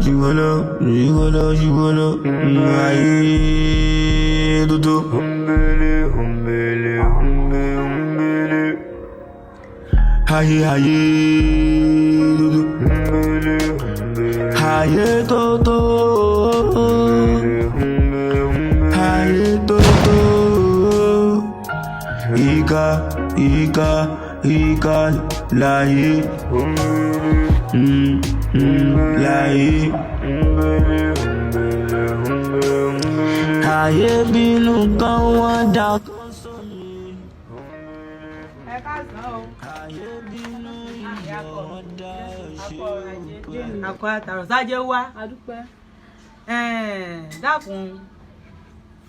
Jùwọ́lọ́, jùwọ́lọ́, jùwọ́lọ́, ayé tótó. Ayé ayé tótó. Ayé tótó. Ayé tótó. Ìka ìka ìka láyé. Láyé. Ayé bínú kan wọ́n dá kan sómi. Ẹ káàsán o. Ayé bínú ìyọ̀ dá ṣe Àkọ àtàrọ̀ sájẹ́ wá. Adúpẹ́. Dákun,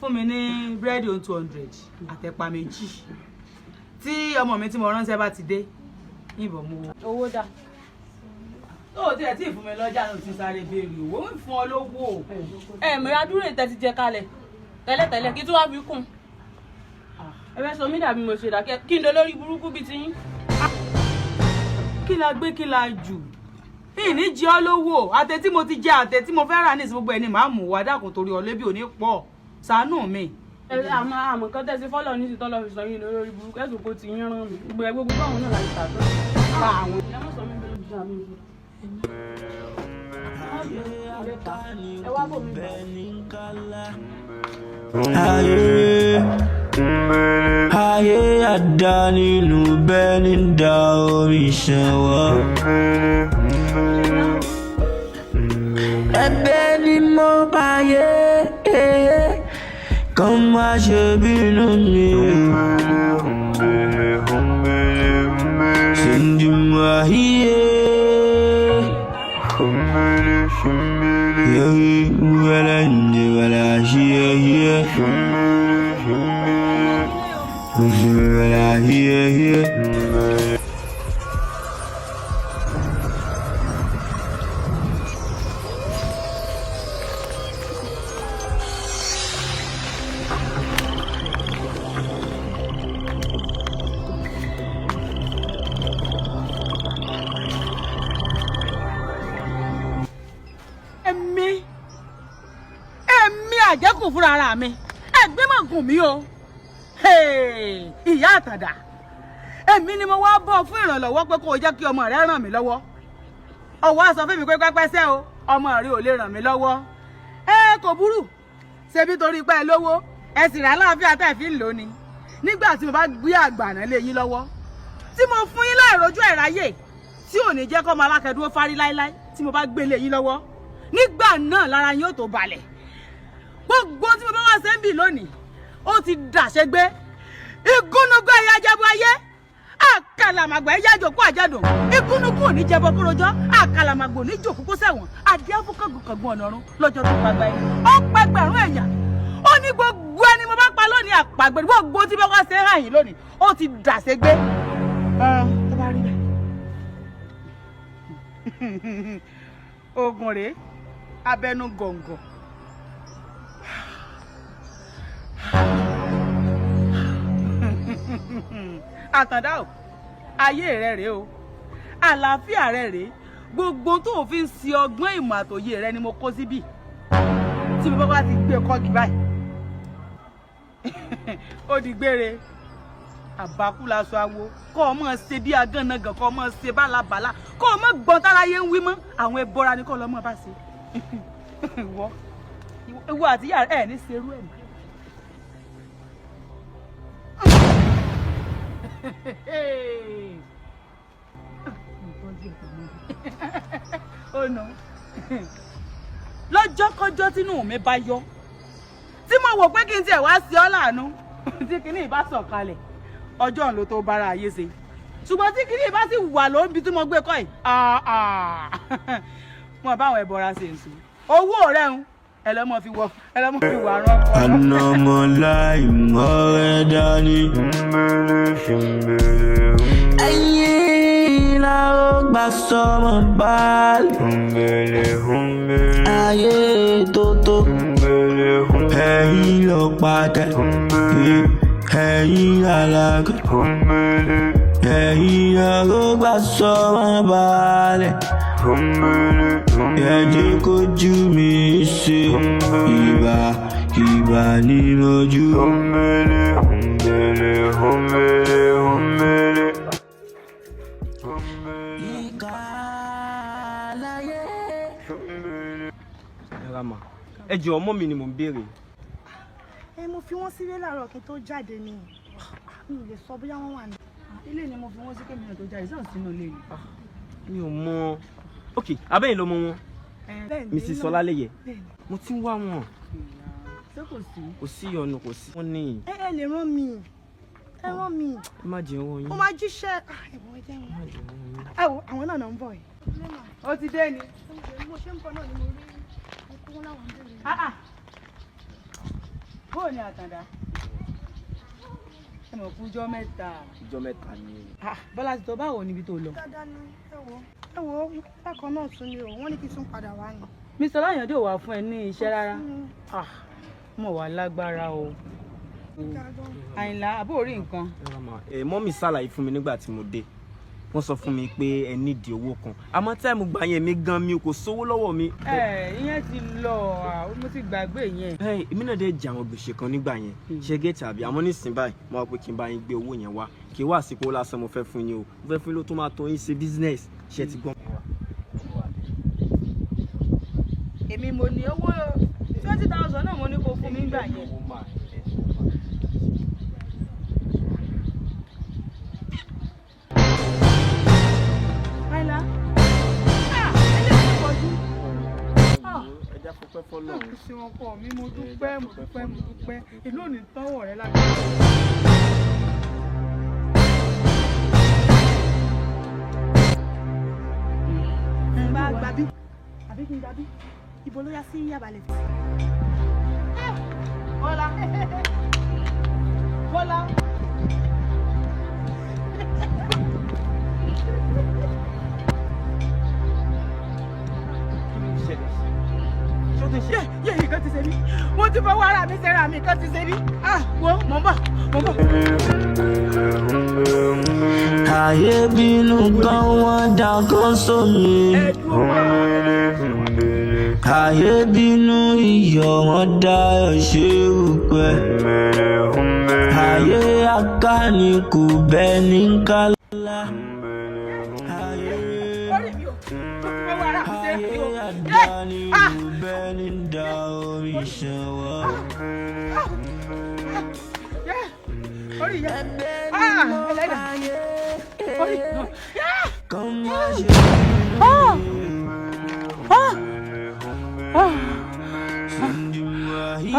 fún mi ní búrẹ́dì ohun 200 àtẹ̀pà 2 tí ọmọ mi tí mo ránṣẹ́ bá ti dé yìnbọn mú o. Owó dà? Tó o tiẹ̀ tí ì fún mi lọ́jà náà ti sáré béèrè owó ń fún ọ lówó. Ẹ mìíràn adúrò ìtẹ́ ti jẹ kalẹ̀ tẹ́lẹ̀tẹ́lẹ̀ kí tí wàá fi kún. Ẹ fẹ́ sọ mí dàbí mo ṣe dà kí n dolórí burúkú bíi tiyín. Kí la gbé, kí la jù, ìní jẹ ọ lówó. Àtẹ tí mo ti jẹ, àtẹ tí mo fẹ́ rà ní ìsìn, gbogbo ẹ̀ ni màá mú wá. Dákun, torí ọlẹ́bí ò ní pọ̀, ṣàánú mi. Ẹ àmọ́ àmọ́ kan tẹ̀sí fọ́lọ̀ ní ti tọ́lọ́ fi sọ yín lórí burúkú ẹ̀sùn kò ti yín rán mi. Gbogbo ẹ gbogbo báwọn náà láti tà tó. Pa àwọn. Ẹ má sọ mí bí lójú àmì mi. Ẹ wá bò mí bọ̀. Ayé ayé àdá nínú bẹ́ẹ̀ ní da omi ṣanwọ́. Ẹ̀bẹ̀ ni mo bá yé kàn má ṣe bínú mi. Sindima hiye. Yeri wala nje wala hiye hiye. Wala hiye hiye. Èmi, èmi àjẹkù fúnra ara mi, ẹgbẹ́ mọ̀ gùn mí o. Hey, ìyá àtàdà, èmi ni mo wá bọ̀ fún ìrànlọ́wọ́ pé kó o jẹ́ kí ọmọ rẹ ràn mí lọ́wọ́. Ọwọ́ á sọ fún mi pé pẹ́pẹ́sẹ́ o, ọmọ rẹ ò lè ràn mí lọ́wọ́. Ẹ kò burú, ṣebí torí pé ẹ lówó, ẹ sì rà láàfin àtẹ̀ fi ń lò ní. Nígbà tí mo bá gbé àgbàná lé yín lọ́wọ́, tí mo fún yín láìrojú ẹ̀ráyè, tí ò ní jẹ́ kọ́ ọmọ alákẹ́dúró fárí láéláé, tí mo bá gbé lé yín lọ́wọ́, nígbà náà lára yín ó tó balẹ̀. Gbogbo tí mo bá wá sẹ́ńbì lónìí, ó ti dàṣẹ́gbé. Igúnnugún ẹ̀yà ajẹ́bọ ayé, àkàlàmàgbà ẹ̀yà àjòkú àjẹdùn. Igúnnugún ò ní jẹbọ kórojọ́, àkàlàmàgbà ò ní jòkó kó sẹ̀wọ̀n. Adé afúnkàngùnkàngùn ọ̀nà ọ̀run lọ́jọ́ tó pàgbà yìí, ó pẹgbẹ̀rún èèyàn. Ó ní gbogbo ẹni mo bá pa lónìí àpàgbé. Gbogbo tí bá wá ṣe hàn yín lónìí, ó ti dàṣẹ́gbé. Tó bá rí bẹ́ẹ̀, oògùn rèé, abẹnú gọ̀ǹgọ̀. Àtàndá o, ayé rẹ rèé o, àlàáfíà rẹ rèé. Gbogbo tó o fi ń ṣe ọgbọ́n ìmọ̀ àtòyè rẹ ni mo kó síbí. Tí mo bá wá ti gbé kọ́ọ̀kì báyìí, ó di gbére. Àbákú laṣọ awo. Kọ́ ọ mọ̀ ṣe bí agànnagàn, kọ́ ọ mọ̀ ṣe bálabàlà, kọ́ ọ mọ̀ gbọ́n táráyé ń wí mọ́. Àwọn ẹbọra ni kọ́ ọ lọ́mọ bá ṣe. Ìwọ, ìwọ àti ìyá ẹ ní ṣerú ẹ̀ mọ́. Ó nà lọ́jọ́kọ́jọ́ tínú mi bá yọ, tí mo wò pé kí n tiẹ̀ wá sí ọ láàánú, tí kinní ìbá sọ̀kalẹ̀, ọjọ́ òun ló tó bára ayé ṣe. Ṣùgbọ́n tí kinní ìbá sì wà lóbi tí mo gbé kọ́ yìí, mo bá àwọn ẹbọra ṣe ń sùn owó rẹ̀ ń ẹ lọ́mọ fi wọ, ẹ lọ́mọ fi wà rán. Anamọláì mọ́rẹ́ dání. Ẹ̀yin la ó gbà sọmọ báàlì. Ayé tótó. Ẹ̀yin ló pàtẹ. Ẹ̀yin alága. Ẹ̀yin la ó gbà sọmọ báàlì. Ẹ jẹ́ kójú mi ṣe ìbà ìbà ní mojú. Ìkà láyé. Ẹ ra mà, ẹ jọ̀ọ́, ọmọ mi ni mò ń béèrè. Ẹ mo fi wọ́n sílé láàárọ̀ kí n tó jáde ni, mi ò lè sọ bóyá wọ́n wà ní. Ilé ni mo fi wọ́n sí kémi náà tó jáde sáà sínú ilé ni. Mi ò mọ. Ok, abẹ́yìn lọmọ wọn? Bẹ́ẹ̀ ni. Mrs. Ọlálẹ́yẹ? Bẹ́ẹ̀ ni. Mo ti ń wá wọn. Ṣé kò sí? Kò sí ọ̀nà, kò sí. Wọ́n ní. Ẹ lè rán mi, ẹ rán mi. Ẹ má jẹ́ wọn yín. Mo máa jíṣẹ́. Ah, ẹ̀wọ̀n, ẹ jẹ́ wọn. Ẹ wo, àwọn náà ń bọ̀ yìí. Ó ti dé ni. Mo ṣe ń bọ̀ náà ni mo rí ọkọ wọn láwọn ń béèrè. Ah, ah. Bóò ni Àtàndá? Ẹ mọ̀ kújọ́ mẹ́ta. Ìjọ mẹ́ta ni. Ah, Bọ́lá ti tọ́, báwo níbi tó lọ? Dáadáa ni. Ẹ wo, ẹ wo, bákan náà tún ni o, wọ́n ní kí n tún padà wá ni. Mr. Láyọ̀dé ò wá fún ẹ ní iṣẹ́ rárá. Ah, mo wà lágbára o. Àyìnlá, àbó orí nǹkan. Ẹ ra mà. Ẹ mummy ṣàlàyé fún mi nígbà tí mo dé, wọ́n sọ fún mi pé ẹ nídìí owó kan, àmọ́ time gbà yẹn mi gan mi kò sówó lọ́wọ́ mi. Ẹ ìyẹn ti lọ, ah, mo ti gbàgbé yẹn. Ẹ èmi náà dẹ̀ jẹ àwọn gbèsè kan nígbà yẹn, ṣe gẹ́tì àbí? Àmọ́ nísìnyí báyìí, mo wá pé kí n bá yín gbé owó yẹn wá, kí wá àsìkò lásán mo fẹ́ fún yín o, mo fẹ́ fún yín ló tó máa tó yín ṣe business, ṣe ti gbọ́n. Èmi mo ní owó 20,000 náà, mo ní kó fún mi gbà yẹn. Àyìnlá. Ah, eléyìí ti pọ̀ jù. Ah. Ẹ já fọpẹ́ fọ́lọ́run. Kò sí ọkọ mi, mo dúpẹ́, mo dúpẹ́, mo dúpẹ́. Ìlú ò ní tọ́wọ̀ rẹ lágbára. Bá gbàbí àbí kí n gbàbí, ibo ló yá sí Yaba left. Bọ́lá. Bọ́lá. Kí ló ń ṣẹlẹ̀ sí? Ṣé ó ti ń ṣe? Yé yé, nǹkan ti ṣe mí. Mo ti fọwọ́ ara mi ṣẹ́ra mi, nǹkan ti ṣe mí. Ah, wo, mò ń bọ̀, mò ń bọ̀. Ayé bínú gan, wọ́n dá kan sómi. Ẹ dúró wá. Ayé bínú iyọ̀, wọ́n dá ṣéwù pẹ́. Ayé akáni kò bẹ́ ní kálá. Ayé Orí mi o, mo ti fọwọ́ ara mi ṣẹ́ra mi o. ayé Yé! àdáni Ah! kò bẹ́ ní da omi ṣanwó. Yé! Orí yẹ. Ah! Ẹlẹ́dàá. Orí. Yé! Kàn má ṣe Ah! Ah! Ah! Ah! Ah!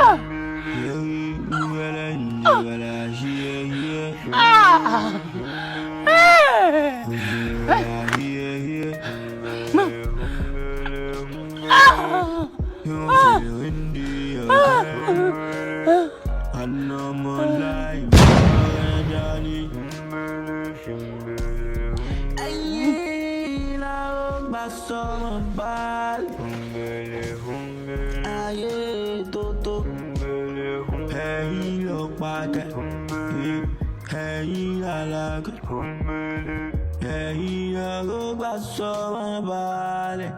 Ah! Hey! Ah! Ah! Ayé tó tó, ẹ̀yin ló pàtẹ, ẹ̀yin làlágà, ẹ̀yin lọ́gọ́ gbà sọ́mọ́ balẹ̀.